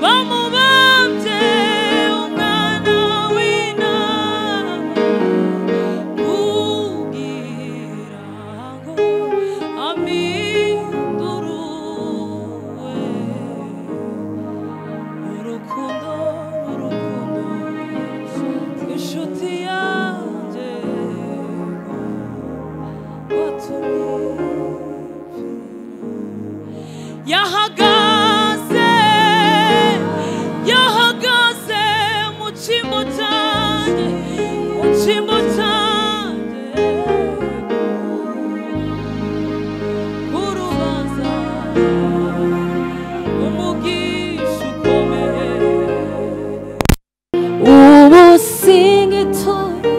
Bamubambye umwana w'intama kugira ngo amindurwe. Urukundo, urukundo, inshuti yanjye watumye yahagaze, yahagaze mu cyimbo cyanjye, mu cyimbo cyanjye urubanza, umugisha ukomeye. Ubu singituye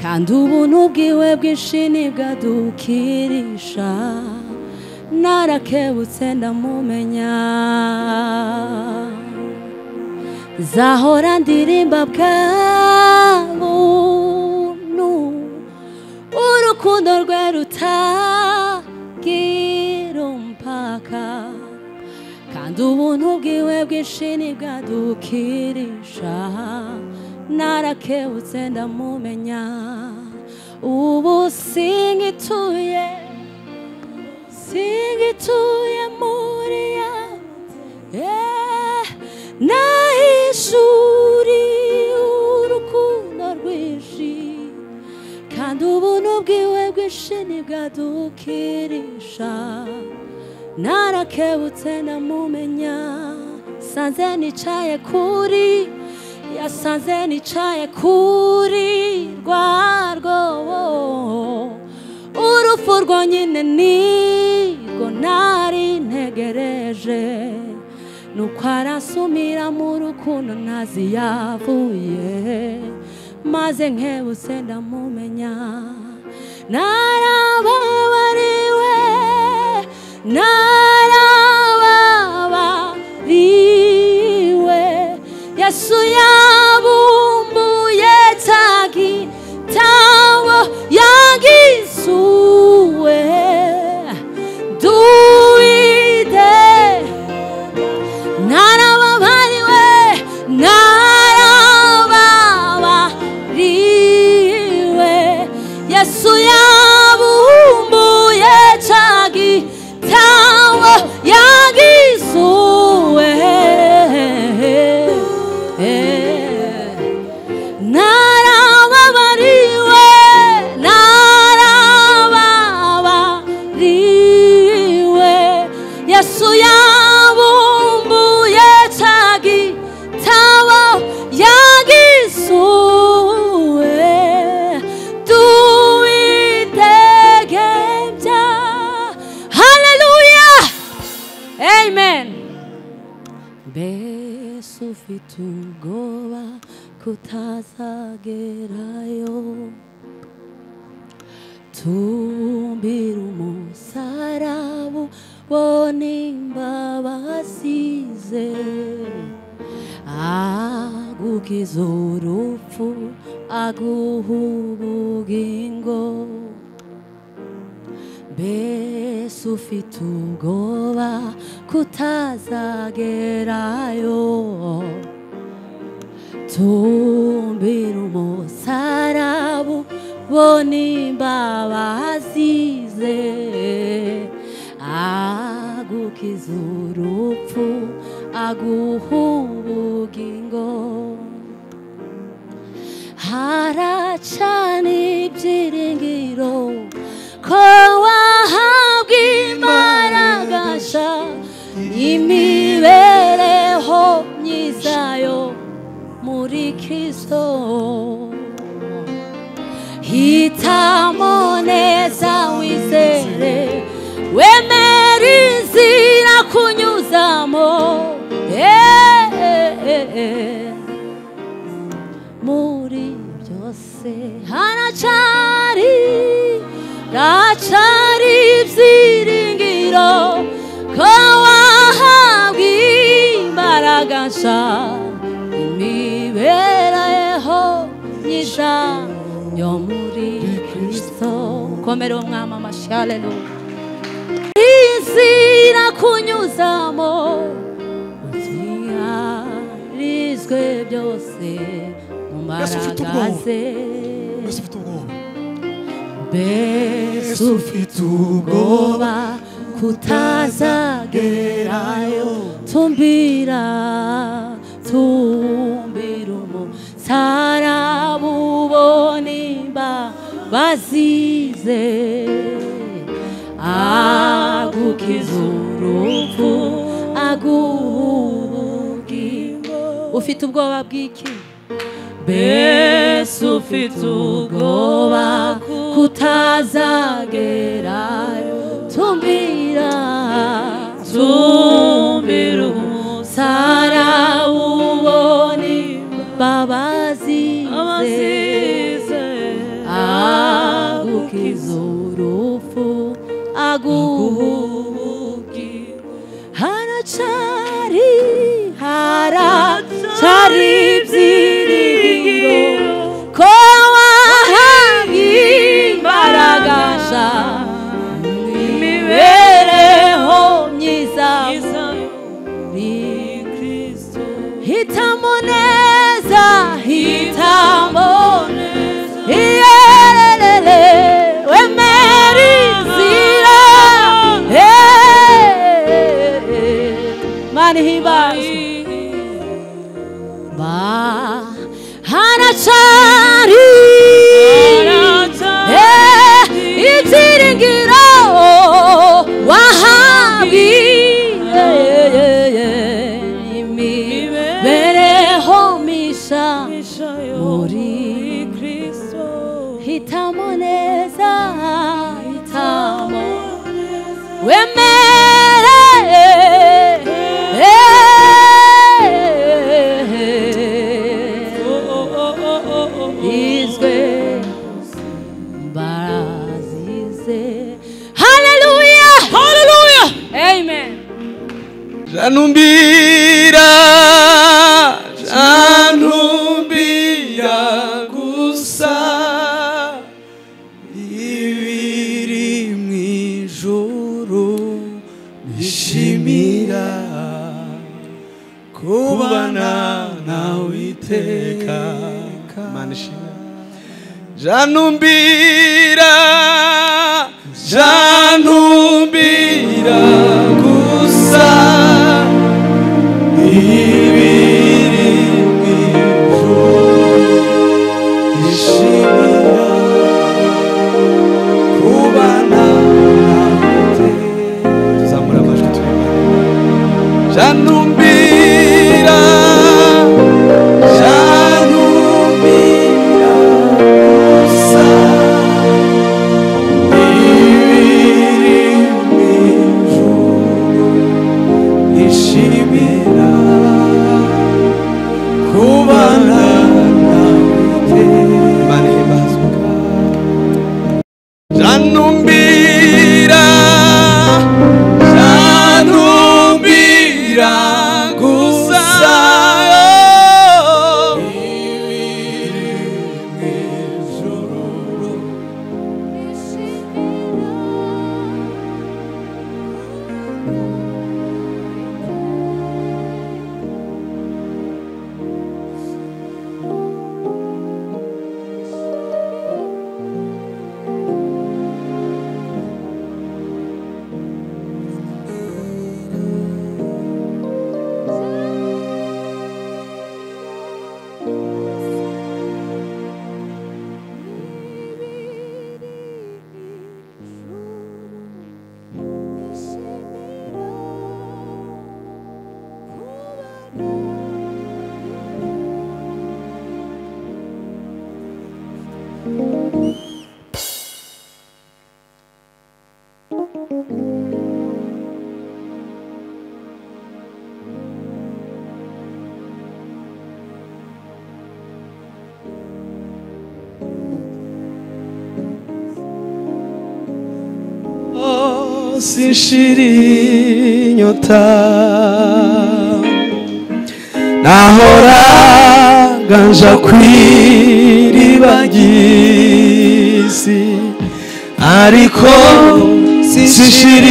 kandi ubuntu bwiwe bwinshi nibwadukirisha, narakebutse ndamumenya. Nzahora ndirimba bwa buntu, urukundo rwe rutagira umupaka, kandi ubuntu bwiwe bwinshi nibwadukirisha, narakebutse ndamumenya. Ubu singituye, singituye muri ya nahishuri urukundo rwinshi, kandi ubuntu bwiwe bwinshi nibwadukirisha, narakebutse ndamumenya. Sanze nicaye kuri, yasanze nicaye kuri rwa rwobo, urupfu rwonyine nirwo nari ntegereje, nuko aransumira mu rukundo ntazi yavuye, maze nkebutse ndamumenya. Narababariwe, narababariwe, Yesu yabumbuye cya gitabo yagisuwe duwide. Narababariwe, narababariwe, Yesu yabumbuye cya gitabo yagisuwe. Narababariwe, narababariwe, Yesu yabumbuye cya gitabo yagisuwe duwidegemvya. Haleluya, amen. Mbese ufite ubwoba kutazagerayo, tumbira umusaraba ubone imbabazi ze, agukiza urupfu aguha ubugingo. Mbese ufite ubwoba kutazagerayo, tumbira umusaraba ubone imbabazi ze, agukiza urupfu aguha ubugingo. Haracana ibyiringiro ko wahabwa imbaraga nshya, imibereho myiza yo muri Kristo. Hitamo neza wizere, wemere inzira kunyuzamo, muri byose haracari, haracari ibyiringiro ko wahabwa imbaraga nshya, imibereho myiza yo muri Dukomere umwami amashyi. Haleluya. Inzira kunyuzamo uziharizwe byose mu mbaraga ze. Mbese ufite ubwoba kutazagerayo? Tumbira, tumbira umusaraba ubona imbabazi ze, agukiza urupfu, aguha ubugingo. Ufite ubwoba bw'iki? Mbese ufite ubwoba kutazagerayo? Tumbira, tumbira umusaraba ubona imbabazi ze, agukiza urupfu, aguha ubugingo. Haracari, haracari ibyiringiro ko wahabwa imbaraga nshya, imibereho myiza muri Kristo. Hitamo neza, hitamo neza, iyererere wemere inzira. Mana ihimbazwe. Haracari ibyiringiro wahabwa imibereho misha muri Kristo. Hitamo neza, hitamo wemere izwe mbarazize. Haleluya, haleluya, amen. Janumbira, janumbira gusa ibiri mu ijuru, nishimira kubana nawe iteka. Imana ishimwe. Janumbira, janumbira gusa ibiri mu ijuru, nishimira kubana nawe iteka. Tuzamura amajwi turirimba. Janumbira, janumbira gusa ibiri mu ijuru, nishimira kubana nawe iteka. Imana ihimbazwe. Janumbira, janumbira gusa ibiri mu ijuru, sinshira inyota, nahoraga nja kw'iriba ry'isi, Ariko sinshira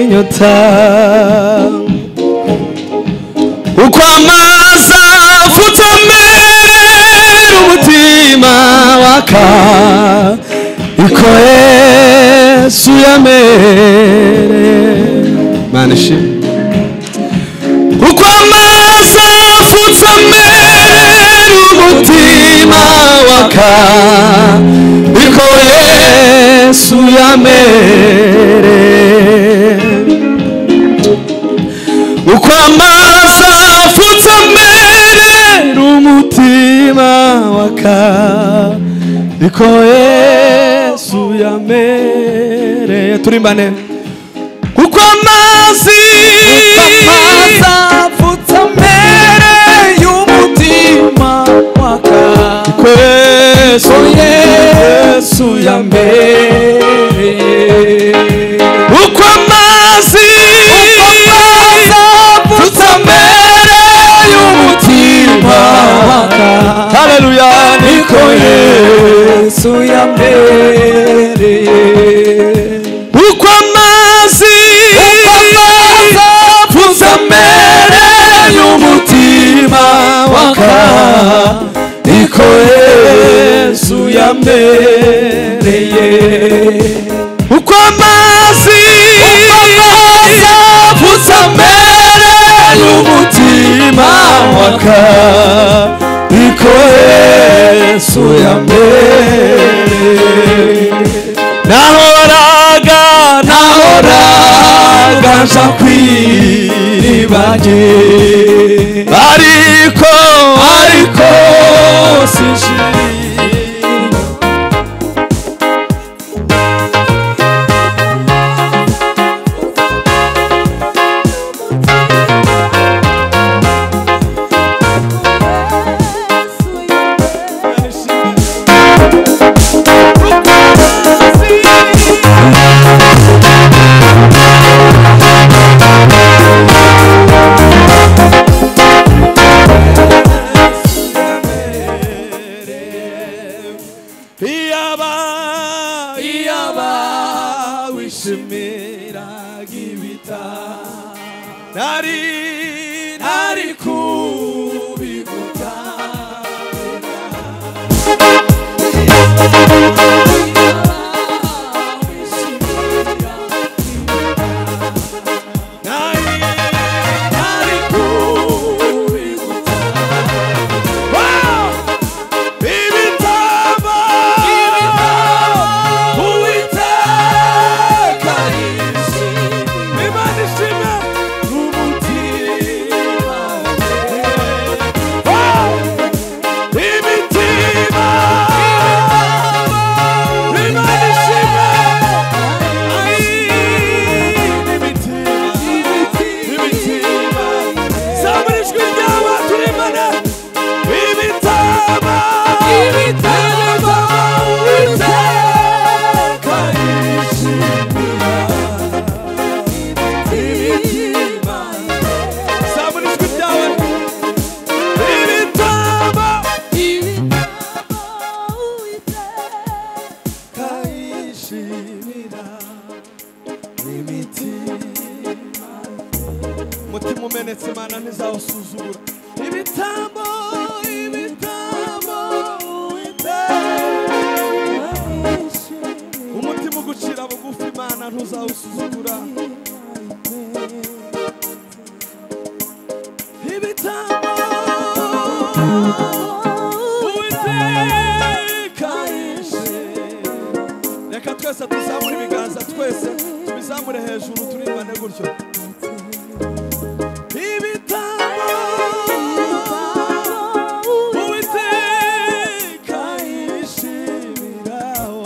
inyota. Uko amazi afutse amera umutima waka, iko Yesu yamereye. Mana ishimwe. Uko amazi afutse amera umutima waka, iko Yesu yamereye. Uko amazi afutse amera umutima waka, iko Yesu yamereye. Turimbane. Uko amazi afutse amere y'umutima waka, iko Yesu, Yesu yamereye. Uko amazi afutse amere y'umutima waka, haleluya, niko Yesu yamereye. Uko amazi afutse amere y'umutima waka, niko Yesu yamereye. Uko amazi afutse amere y'umutima waka, niko Yesu yamereye. Nahoraga, Nahoraga nja kwiribagira, ariko, ariko sinshira. Iyaba, iyaba wishimiraga ibita, nari, nari kubiguta. Nari, nari kubiguta. Wow! Ibitabo, Uwiteka yishimye. Imana ishimwe n'umutima we. Wow! Imitima, Imana ishimwe. Ai, imitima, imitima. Zamura ijwi ryawe turimane. Ibitabo, ibitabo, Uwiteka yishimira. Imitima. Zamura ijwi ryawe. Ibitabo, kayishimira. Imitima. Umutima umenetse Imana ntizawusuzugura. Ibitambo, ibitambo, Uwiteka. Umutima ugucira bugufi Imana ntuzawusuzugura. Ibitambo, Uwiteka yishimira. Reka twese tuzamure ibiganza, twese tubizamure hejuru turimbane gutyo. Ibitambo, Uwiteka yishimiraho.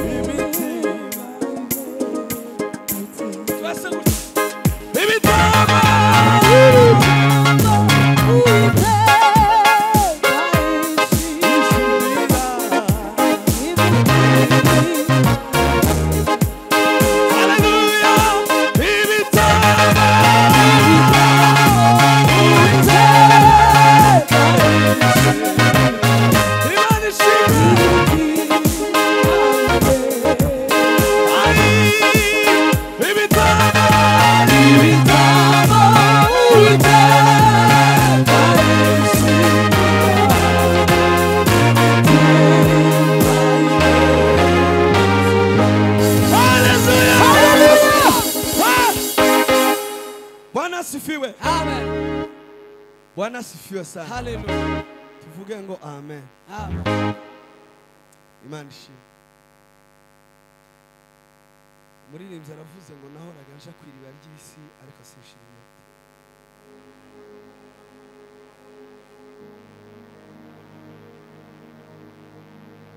Imitima. Twese gutyo. Ibitambo, yishimira. Hallelujah. Bwana asifiwe sana. Haleluya. Tuvuge ngo amen. Amen. Imana ishimwe. Umuririmbyi aravuze ngo nahoraga nja ku iriba ry'isi ariko sinshira inyota.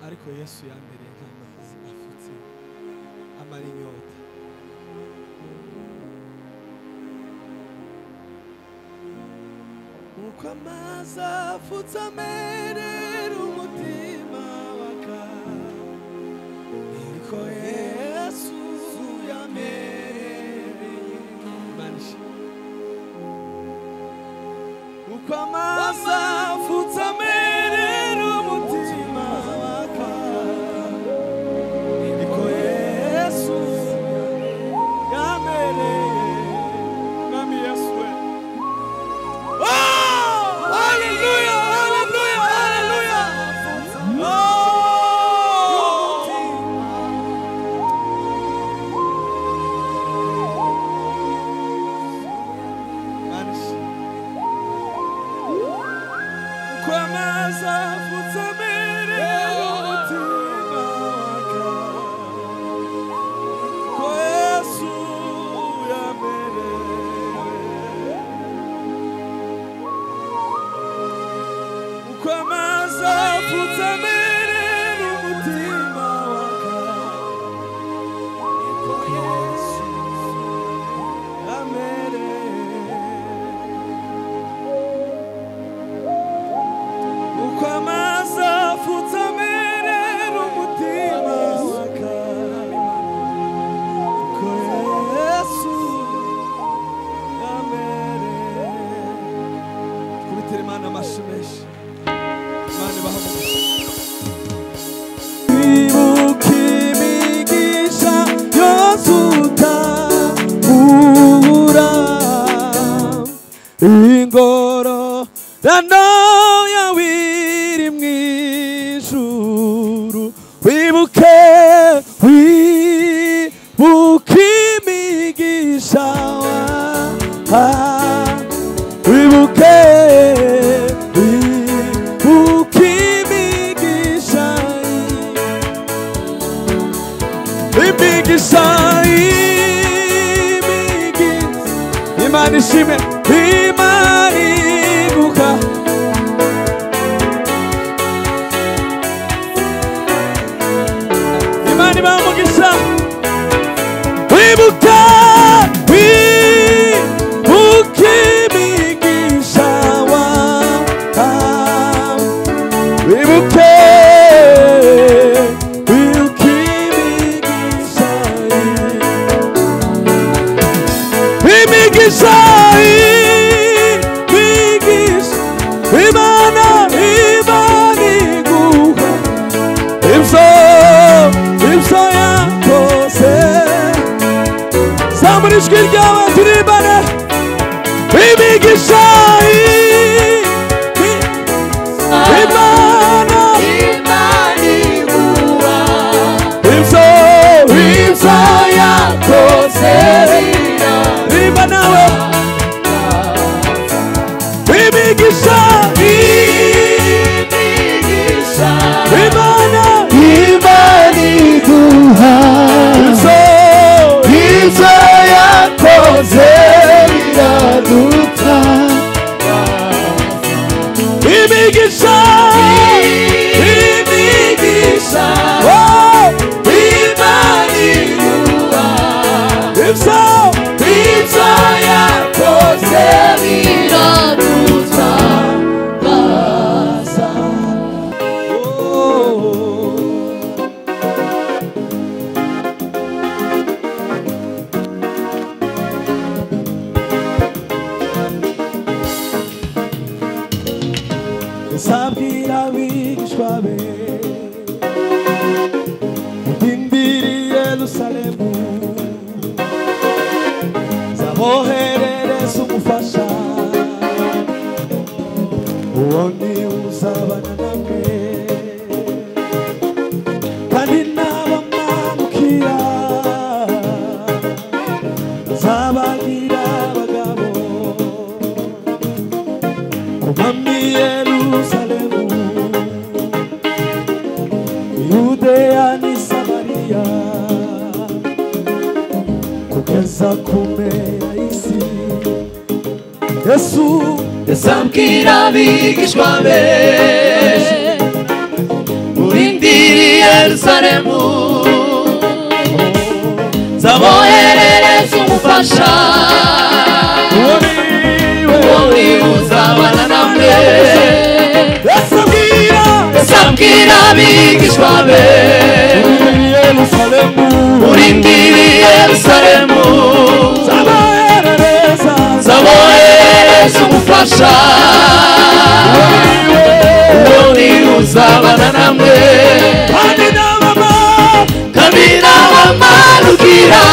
Ariko Yesu yambereye nk'amazi afutse amara inyota. Uko amazi afutse amerera umutima waka, niko Yesu yamereye. Imana ishimwe. Uko amazi afutse amerera umutima waka, niko Yesu yamereye. Mwami Yesu we. Oh! Hallelujah! Hallelujah! Hallelujah! Oh! Imana ishimwe. Uko amazi afutse amerera umutima waka, niko Yesu yamereye. Uko amazi afutse amerera umutima waka, niko Yesu yamereye. Uko amazi afutse amerera umutima waka, niko Yesu yamereye. Kubitira Imana amashyi menshi. Imana ibahe umugisha. Ibuka imigisha yose utabura, ingororano yawe iri mu ijuru. Wibuke, wibuke imigisha wahawe. Wibuke, wibuke imigisha, imigisha, imigisha. Imana ishimwe, Imana iguha. Imana ibahe umugisha. Wibuke, wibuke imigisha wahawe. Wibuke, wibuke imigisha, imigisha, imigisha. Imana, Imana iguha ibyo, ibyo yakoze. Zamura ijwi ryawe turirimbane. Imigisha, Imana, ibyo, ibyo yakoze. Ririmba nawe. Imigisha, Imana, Imana iguha ibyo, ibyo yakoze biraduta. Imigisha, imigisha, oh, Imana iguha ibyo, ibyo yakoze biraduta. Oh. Yesu abwira abigishwa be, murindire i Yerusalemu, nzaboherereza umufasha, uwo ni uzabana namwe, kandi nabamanukira nzabagira abagabo. Kugeza kumera isi. Yesu Yasambwira abigishwa be murindiri Yerusalemu nzaboherereza umufasha uwo ni uzabana namwe. Yasambwira abigishwa be murindiri Yerusalemu nzaboherereza umufasha uwo ni uzabana namwe. Kandi nabamanukira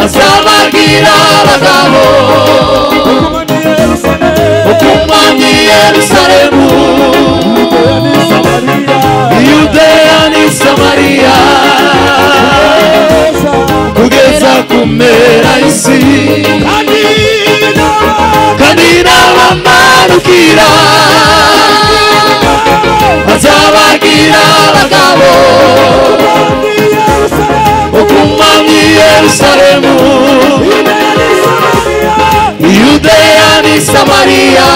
azabagira abagabo okumwami Yerusalemu Yudeya ni Samariya kugeza kumera isi. Kandi nabamanukira azabagira abagabo okumwami Yerusalemu Yudeya ni Samariya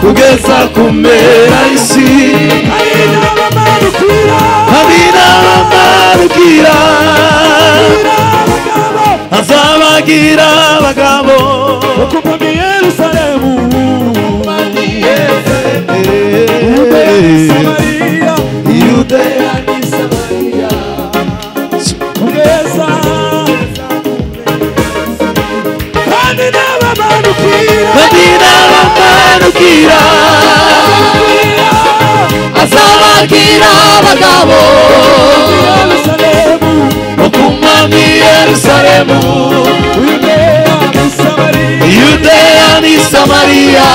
kugeza kumera isi. Kandi nabamanukira azabagira abagabo okumwami Yerusalemu Yudeya ni Samariya kugeza. Kandi nabamanukira azabagira abagabo okumwami Yerusalemu Yudeya ni Samariya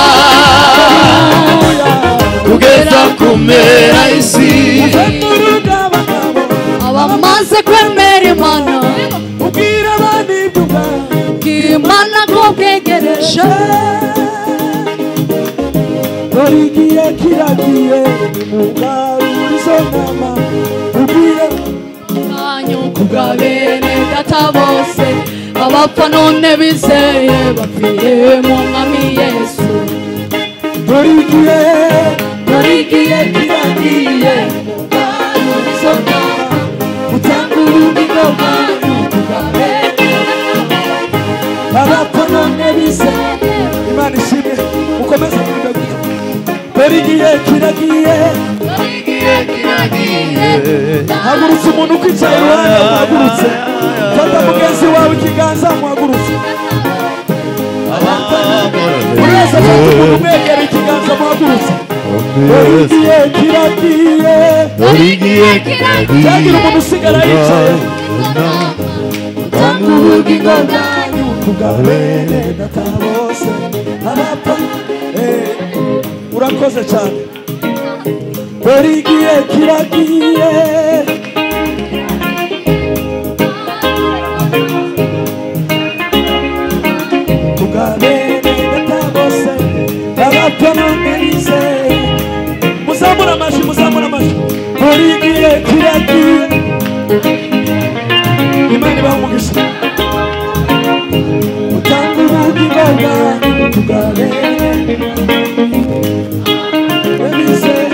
kugeza kumera isi. Abamaze kwemera Imana ubwira abandi ibyo Imana ko bwegereje. Dore igihe kiragiye mugarura izo nama ubwira kanyu kubwa bene data bose abapfa none bizeye bapfiriye mu mwami Yesu. Dore igihe kiragiye mugarura izo nama utanga ubugingo bwanyu kubwa bene abapfa none bizeye. Imana ishimwe mukomeze kuvuga gutya. Dore igihe kiragiye. Hagurutse umuntu ukwicaye iruhande muhagurutse. Fata mugenzi wawe ikiganza muhagurutse. Buri wese afata umuntu umwegera ikiganza muhagurutse. Dore igihe kiragiye. Cyagira umuntu usigara yicaye. Utanga ubugingo bwanyu kubwa bene data bose abapfa. Urakoze cyane. Dore igihe kiragiye. Kubwa bene data bose abapfa none bizeye. Muzamure amajwi, muzamure amajwi. Dore igihe kiragiye. Imana ibahe umugisha. Utanga ubugingo bwanyu kubwa bene bizeye.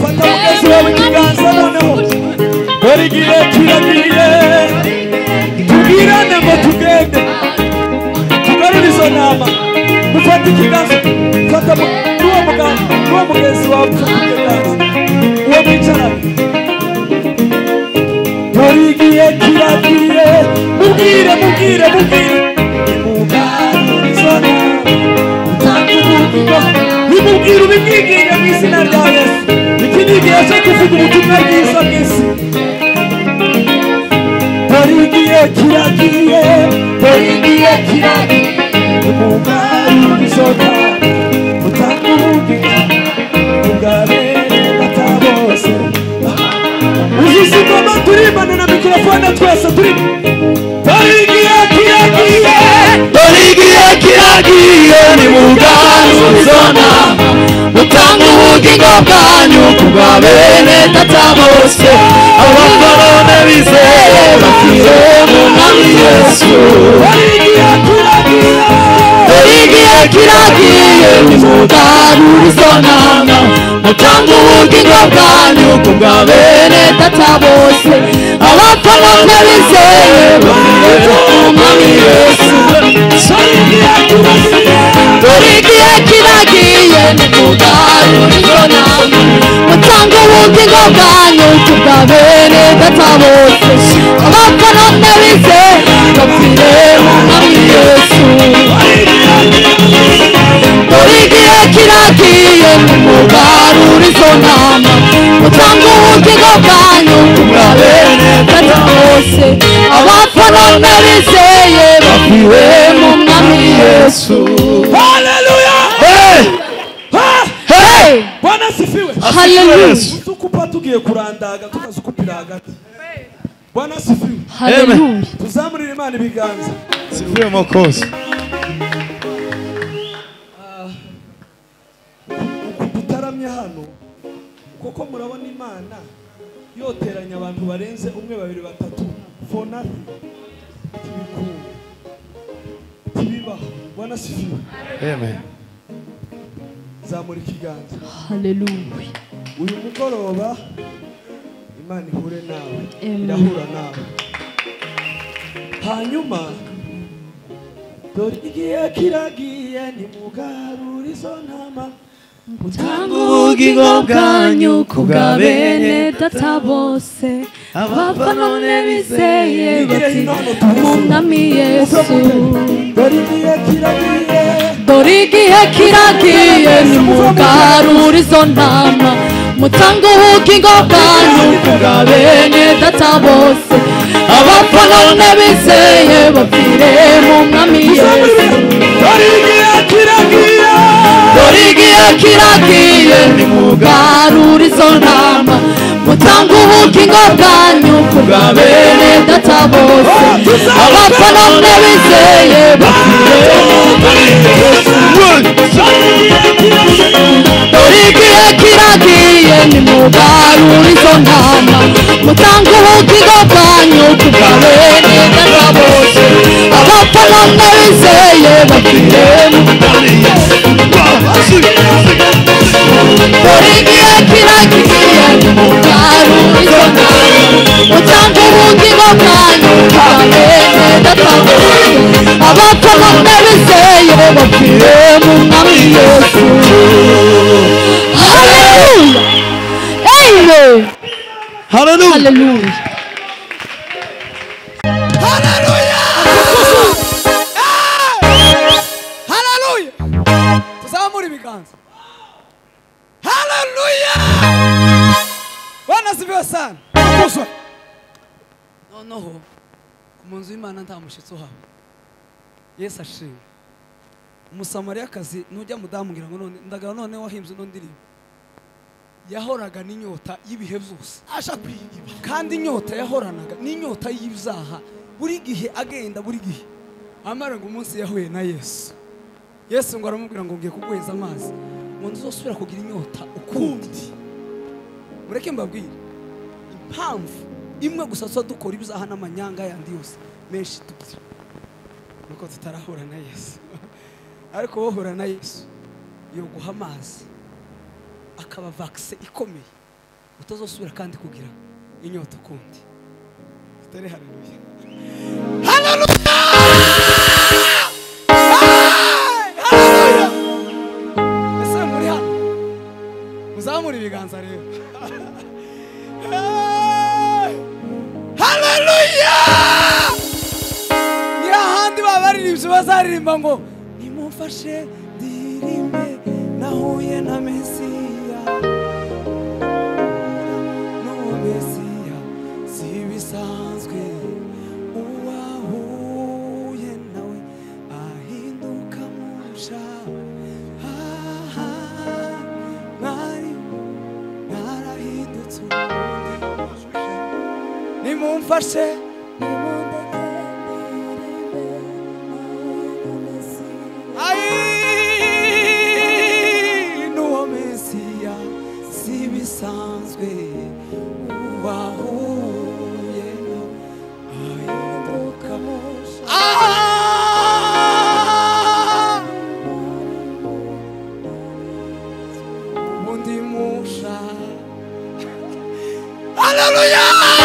Fata mugenzi wawe ikiganza noneho. Dore igihe kiragiye. Tubwirane ngo tugende tugarure izo nama. Mufate ikiganza, fata n'uwo muganga n'uwo mugenzi wawe ufate ikiganza uwo mwicaranye. Dore igihe kiragiye. Mubwire mubwire mubwire. Nimugarure izo nama utanga ubugingo. Nimubwire ubimwigire mu izina rya Yesu. Iki ni igihe cyo kuvuga ubutumwa bwiza mu isi. Dore igihe kiragiye. Dore igihe kiragiye. Nimugarure izo nama utanga ubugingo kubwa bene data bose. Uzizi ingoma turimbane na mikorofone twese turimo. Dore igihe kiragiye. Dore igihe kiragiye nimugarure izo nama mutanga ubugingo bwanyu kubwa bene data bose abapfa none bizeye bapfire mu mwami Yesu. Dore igihe kiragiye nimugarure izo ntama, mutange ubugingo bwanyu ku bwa bene data bose. Abapfa none bizeye bapfire mu mwami Yesu. Dore igihe kiragiye nimugarure izo ntama, mutange ubugingo bwanyu ku bwa bene data bose. Abapfa none bizeye bapfire mu mwami Yesu. Dore igihe kiragiye nimugarure izo ntama, mutange ubugingo bwanyu ku bwa bene data bose. Abapfa none bizeye bapfire mu mwami Yesu. Haleluya! Hey! Hey! Bwana asifiwe. Haleluya. Uzukupa tugiye kurandaga tukazukupira hagati. Bwana asifiwe. Haleluya. Tuzamurire Imana ibiganza. Sifiwe Mwokozi. Uku dutaramye hano kuko murabona Imana yoteranya abantu barenze umwe, babiri, batatu for nothing. Tibikunda. Tibibaho. Bwana asifiwe. Amen. Zamura ikiganza. Haleluya. Uyu mugoroba Imana ihure nawe. Amen. Irahura nawe. Hanyuma dore igihe kiragiye nimugarure izo ntama, Mutange ubugingo bwanyu ku bwa bene data bose. Abapfa none bizeye bapfire mu mwami Yesu. Dore igihe kiragiye, Dore igihe kiragiye nimugarure izo ntama, mutange ubugingo bwanyu ku bwa bene data bose. Abapfa none bizeye bapfire mu mwami Yesu. Dore igihe kiragiye, Dore igihe kiragiye nimugarure izo ntama, mutange ubugingo bwanyu ku bwa bene data bose. Abapfa none bizeye bapfire mu mwami Yesu. Dore igihe kiragiye nimugarure izo ntama, mutange ubugingo bwanyu ku bwa bene data bose. Abapfa none bizeye bapfire mu mwami Yesu. Dore igihe kiragiye nimugarure izo ntama, mutange ubugingo bwanyu ku bwa bene data bose. Abapfa none bizeye bapfire mu mwami Yesu. Haleluya. Amen. Haleluya. Haleluya. Haleluya! Haleluya! Tuzamure ibiganza. Haleluya! Bwana asifiwe sana. Tukuzwe. Noneho ku nzu y'Imana nta mushyitsi uhaba. Yesu ashimwe. Umusamariyakazi nujya mudamu ngira ngo none ndagara none wahimbye ino ndirimbo. Yahoraga n'inyota y'ibihe byose. Aja kwiriba. Kandi inyota yahoranaga n'inyota y'ibyaha buri gihe agenda buri gihe. Amara ngo umunsi yahuye na Yesu. Yesu ngo aramubwira ngo ngiye kuguheza amazi ngo ntuzosubira kugira inyota ukundi. Mureke mbabwire impamvu imwe gusa tuba dukora ibyaha n'amanyanga yandi yose menshi tugira nuko tutarahura na Yesu. Ariko wohura na Yesu yoguha amazi akaba vaccine ikomeye utazosubira kandi kugira inyota ukundi. Tutari haleluya. Haleluya! Haleluya! Ese muri hano muzamura ibiganza rero. Haleluya! Ni hahandi babaririmbyi bazaririmba ngo nimumfashe ndirimbe nahuye na Mesiya. N'uwo Mesiya si ibisanzwe, uwahuye nawe ahinduka musha. Mwari narahindutse ubundi. Nimumfashe Ai, n'uwo Mesiya si ibisanzwe, uwahuye Haleluya!